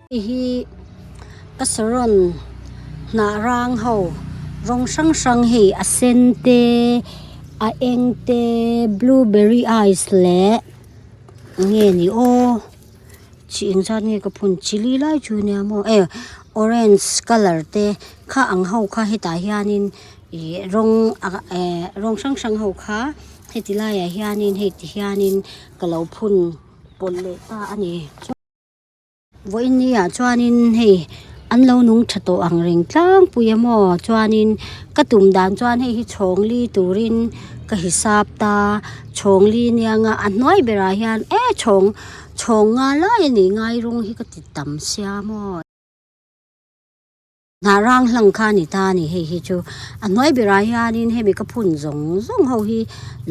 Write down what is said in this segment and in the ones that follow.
Hei hi ka saron hnah rang ho rawng hrang hrang hei a sen te a eng te blueberry ice leh nge ni aw chi engzat nge ka phun chili lai chu nia maw e orange colour te kha ang ho kha hetah hianin ih rawng eh rawng hrang hrang ho kha heti laiah hianin hei ti hianin ka lo phun pawlh leh ta a ni. Vawiin ni ah chuanin hei an lo nung tha tawh ang reng tlangpui a maw chuanin ka tum dan chuan hei hi chhawng li turin ka hisap ta chhawng li nia nga a hnuai berah hian e chhawng chhawng nga lai a nih ngai rawng hi ka ti tam sia maw. Hnah rang hlang kha a ni ta a ni hei hi chu a hnuai berah hianin hemi ka phun zawng zawng ho hi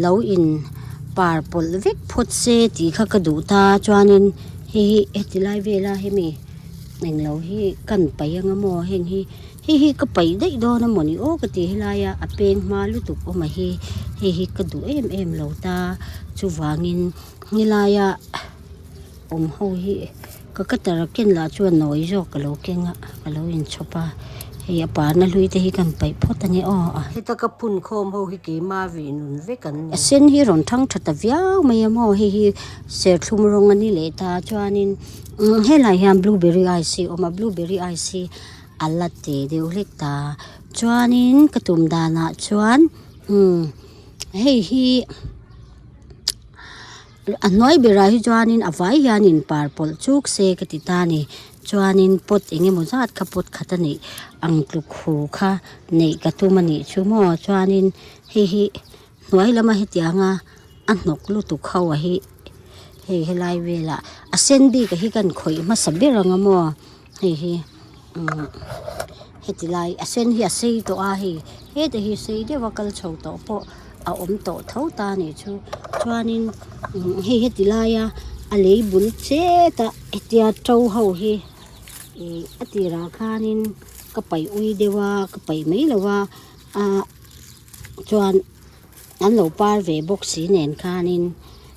lo in par pawlh vek phawt se tih kha ka duh ta chuanin hei hi heti lai vela hemi englo hi kan paih anga maw heng hi hei hi ka paih daih dawn a mawni aw ka ti helaia a peng hma lutuk awm a hi hei hi ka duh em em lo ta chuvangin helaia. Awm ho hi ka cutter a ken lah chuan nawi zawk ka lo keng a ka lo inchhawp a hei a parna hlui te hi kan paih phawt a ni aw a. Heta ka phun khawm ho hi keima vih nun vek an ni. A sen hi rawn thang tha ta viau mai a maw hei hi serthlum rawng a ni leh ta chuanin helai hian blueberry ice hi a awm a blueberry ice hi a la te deuh hlek ta chuanin ka tum danah chuan umm hei hi. A hnuai berah hi chuanin a vai hianin par pawlh chuk se ka ti ta a ni chuanin pot eng emaw zat kha pot khat a nih ang tluk hu kha neih ka tum a nih chu maw chuanin hei hi hnuai lama hetianga a hnawk lutuk ho a hi hei helai velah a sen bik a hi kan khawih hmasa ber ang a maw hei hi umm heti lai a sen hi a sei tawh a hei heta hi sei deuh a kal chho tawh pawh a awm tawh tho ta a nih chu chuanin umm hei heti laia a lei bul chet a hetia to ho hi ih a tirah khanin ka paih ui deuh a ka paih mai lo a ah chuan an lo par ve bawk si nen khanin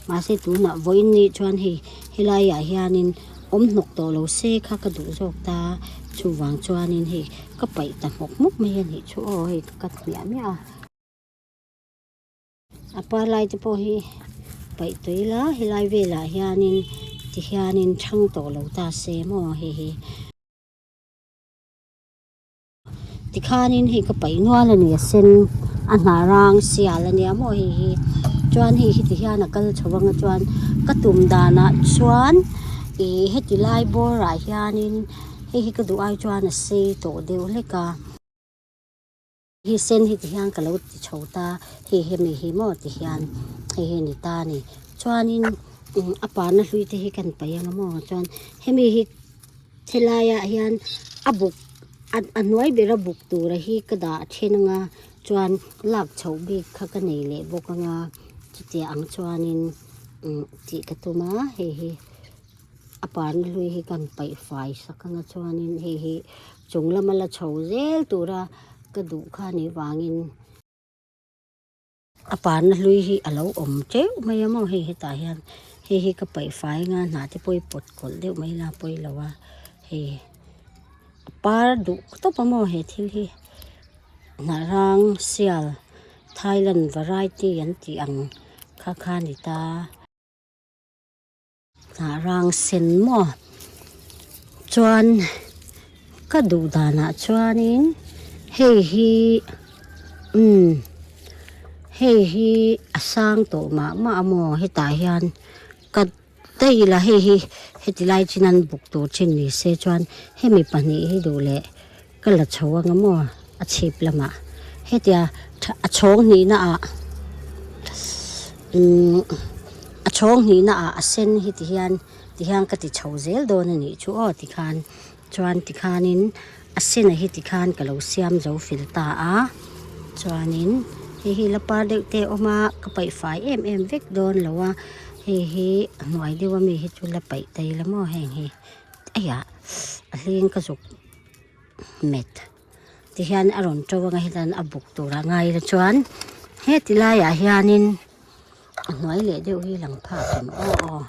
mahse tunah vawiin ni chuan hei helaiah hianin awm hnawk tawh lo se kha ka duh zawk ta chuvang chuanin hei ka paih ta hmawk hmawk mai a nih chu aw hei ka cut hmiah hmiah a. A par lai te pawh hi paih tawh ila helai velah hianin tihianin thang tawh lo ta se maw hei hi. Tikhanin hei ka paih nual a ni a sen a hnah rang sial a nia maw hei hi chuan hei hi tihian a kal chho anga chuan ka tum danah chuan ih heti lai bawrah hianin hei hi ka duh ai chuan a sei tawh deuh hlek a. Hi sen hi ti hian ka lo ti chho ta hei hemi hi maw ti hian hei hi a ni ta a ni chuanin umm a parna hlui te hi kan paih ang a maw chuan hemi hi helaiah hian a buk a hnuai bera buk tura hi ka dah then ang a chuan lak chhoh bik kha ka nei leh bawk ang a chutiang ang chuanin umm tih ka tum a hei hi. A parna hlui hi kan paih fai sak anga chuanin hei hi chung lama la chho zel tura ka duh kha nih vangin a parna hlui hi a lo awm teuh mai a maw hei hetah hian hei hi ka paih fai anga hnah te pawh hi pawt kawlh deuh mai ila pawi lo a hei a par duh tawp a maw he thil hi hnah rang sial Thailand variety an tih ang kha kha a ni ta. Hnah rang sen maw chuan ka duh danah chuanin hei hi umm hei hi a sang tawh mah mah a maw hetah hian ka daih ila hei hi heti lai chin an buk tur thin ni se chuan hemi pahnih hi duh leh ka la chho anga maw a chhip lamah hetia a chhawng hnihna ah umm a chhawng hnihna ah a sen hi ti hian ti hian ka ti chho zel dawn a nih chu aw tikhan chuan tikhanin a sen a hi tikhan ka lo siam zo fel ta a chuanin hei hi la par deuh te a awm a ka paih fai em em vek dawn lo a hei hi a hnuai deuh ami hi chu la paih ta ila maw heng hi eiah a hling ka zuk. Met tihian a rawn to anga hetan a buk tur a ngai ila chuan heti laiah hianin a hnuai leh deuh hi lang phak em aw aw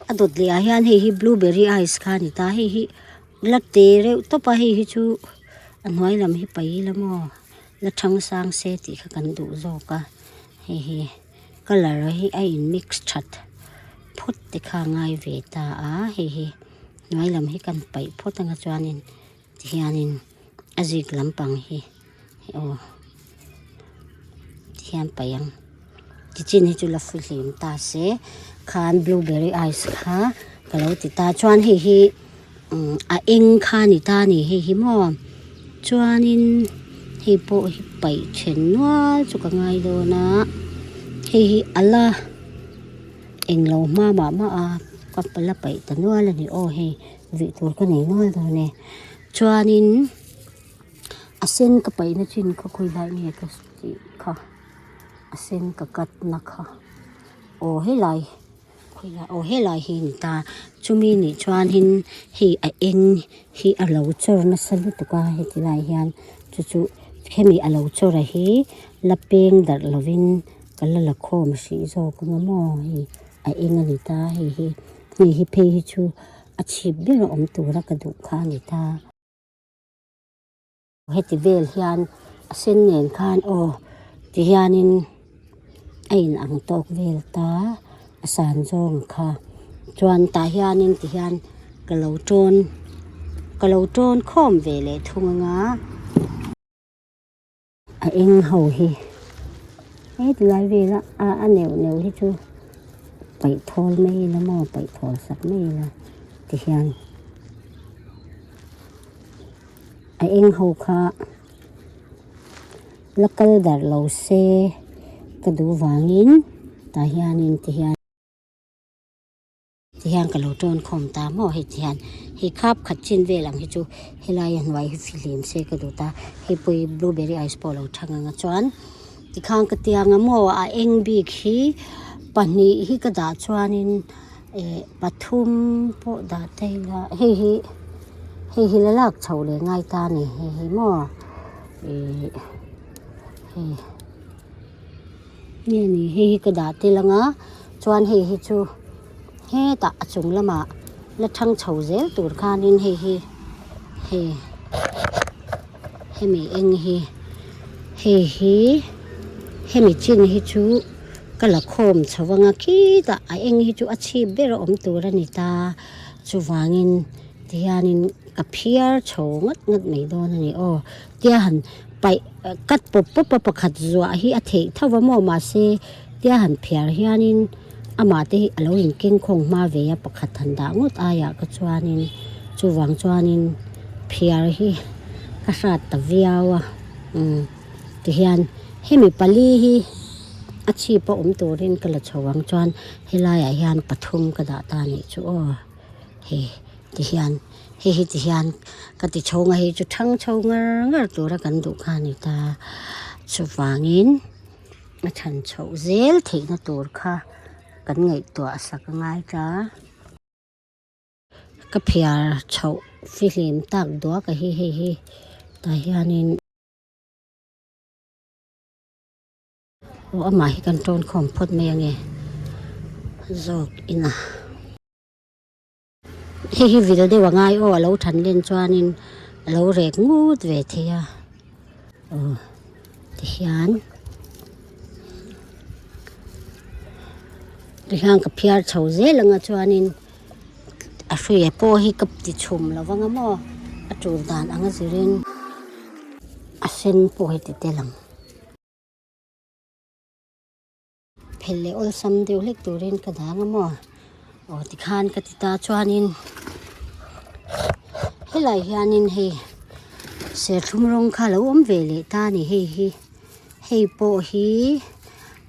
a dawt leh ah hian hei hi blueberry ice kha a ni ta hei hi. La te reuh tawp a hei hi chu a hnuai lam hi paih ila maw la thang sang se tih kha kan duh zawk a hei hi colour hi a in mix that phawt te kha a ngai ve ta a hei hi hnuai lam hi kan paih phawt anga chuanin tihianin a zik lampang hi aw tihian paih ang tichin hi chu la fihlim ta se khan blueberry ice kha ka lo ti ta chuan hei hi umm a eng kha a ni ta a ni hei hi maw chuanin hei pawh hi paih then nual chu ka ngai dawn a hei hi a la englo hma mah mah a ka la paih ta nual a ni aw hei vih tur ka nei nual dawn e chuanin. A sen ka paihna chin kha khawi lai nge ka tih kha a sen ka cut na kha aw helai khawi lai aw helai hi a ni ta chumi nih chuanin hei a eng hi a lo chawr nasa lutuk a heti lai hian chu chu hemi a lo chawr a hi la peng darh lovin ka la la khawm hrih zawk ang a maw hei a eng a ni ta hei hi hei hi phei hi chu a chhip ber a awm tura ka duh kha a ni ta. Heti vel hian a sen nen khan aw ti hianin a in ang tawk vel ta a san zawng kha chuan tah hianin ti hian ka lo tawn ka lo tawn khawm ve leh thung anga. A eng ho hi heti lai vela a a neuh neuh hi chu paih thawl mai ila maw paih thawl sak mai ila ti hian a eng ho kha la kal darh lo se ka duh vangin tah hianin ti hian. Ti hian ka lo tawn khawm ta maw hei ti hian hei khap khat chin vel ang hi chu helai a hnuai hi fihlim se ka duh ta hei pawh hi blueberry ice pawh a lo thang ang a chuan tikhan ka tiang a maw a eng bik hi pahnih hi ka dah chuanin eh pathum pawh dah ta ila hei hi hei hi la lak chhoh leh ngai ta a ni hei hi maw ih hei. Nge ni hei hi ka dah tel ang a chuan hei hi chu hetah a chung lamah la thang chho zel tur khanin hei hi hei hemi eng hi hei hi hemi chin hi chu ka la khawm chho ang a khitah a eng hi chu a chhip ber a awm tur a ni ta chuvangin tihianin ka phiar chho ngawt ngawt mai dawn a ni aw tia han paih cut pawp pawp a pakhat zuah hi a theih tho va maw mahse tia han phiar hianin amah te hi a lo inkeng khawng hma ve a pakhat han dah ngawt aiah ka chuanin chuvang chuanin phiar hi ka hrat ta viau a umm tihian hemi pali hi a chhip a awm turin ka la chho ang chuan helaiah hian pathum ka dah ta a nih chu aw. Hei ti hian hei hi ti hian ka ti chho nga hei chu thang chho ngar ngar tura kan duh kha a ni ta chuvangin a chhan chhoh zel theihna tur kha kan ngaihtuah sak a ngai ta ka phiar chhoh fihlim tak duak a hi hei hi tah hianin. Aw amah hi kan tawn khawm phawt mai ange zawk ina hei hi vil deuh a ngai aw a lo than len chuanin a lo rek ngut ve thei a aw tihian tihian ka phiar chho zel anga chuanin a hruia pawh hi ka ti chhum lo vang a maw a tul dan anga zirin a sen pawh hi ti tel ang. Phelh leh awlsam deuh hlek turin ka dang a maw aw tikhan ka ti ta chuanin helai hianin hei serthlum rawng kha a lo awm ve leh ta a ni hei hi hei pawh hi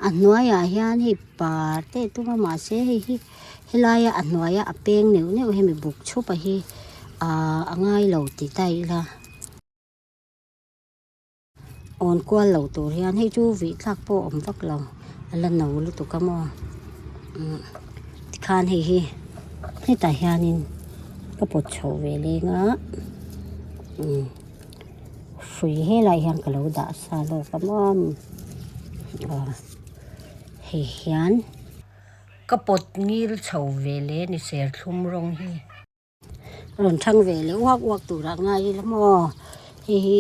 a hnuaiah hian hei par te a tum a mahse hei hi helaia a hnuaia a peng neuh neuh hemi buk chhup a hi ahh a ngai lo ti ta ila. Awn kual lo tur hian hei chu vih thlak pawh a awm vak lo a la no lutuk a maw umm tikhan hei hi hetah hianin ka pawt chho ve leng a umm hrui helaiah hian ka lo dah sa lawk a maw aw hei hian ka pawt ngil chho ve leh ni serthlum rawng hi. Rawn thang ve leh uak uak turah ngai ila maw? Hei hi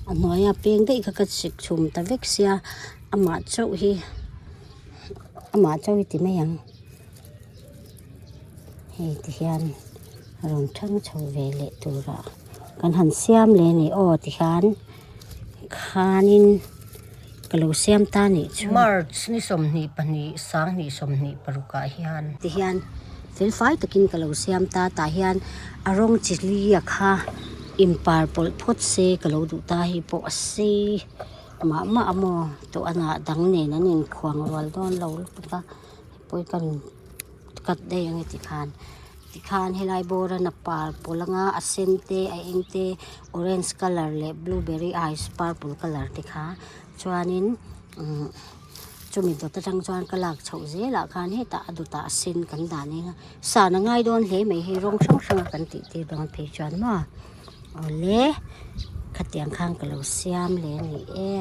a hnuaia peng daih kha ka chik chhum ta vek sia amah chauh hi amah chauh hi ti mai ang hei ti hian rawn thang chho ve leh turah kan han siam leh a ni aw ti hian khanin ka lo siam ta nih chu. March ni 22 2026 ah hian. Ti hian fel fai takin ka lo siam ta tah hian a rawng chi li a kha inpar pawlh phawt se ka lo duh ta hei pawh a sei mah mah a maw tawh a nah dang nen an inkhuang rual dawn lo lutuk a hei pawh hi ka cut daih ang e tikhan tikhan helai bawr a na par pawlh anga a sen te a eng te orange colour leh blueberry ice purple colour te kha chuanin umm chumi dawt atang chuan ka lak chhoh zelah khan hetah a dawtah a sen kan dah eng a san a ngai dawn hle mai hei rawng hrang hrang a kan tih tir dawn phei chuan maw awle khatiang khan ka lo siam leh a ni e.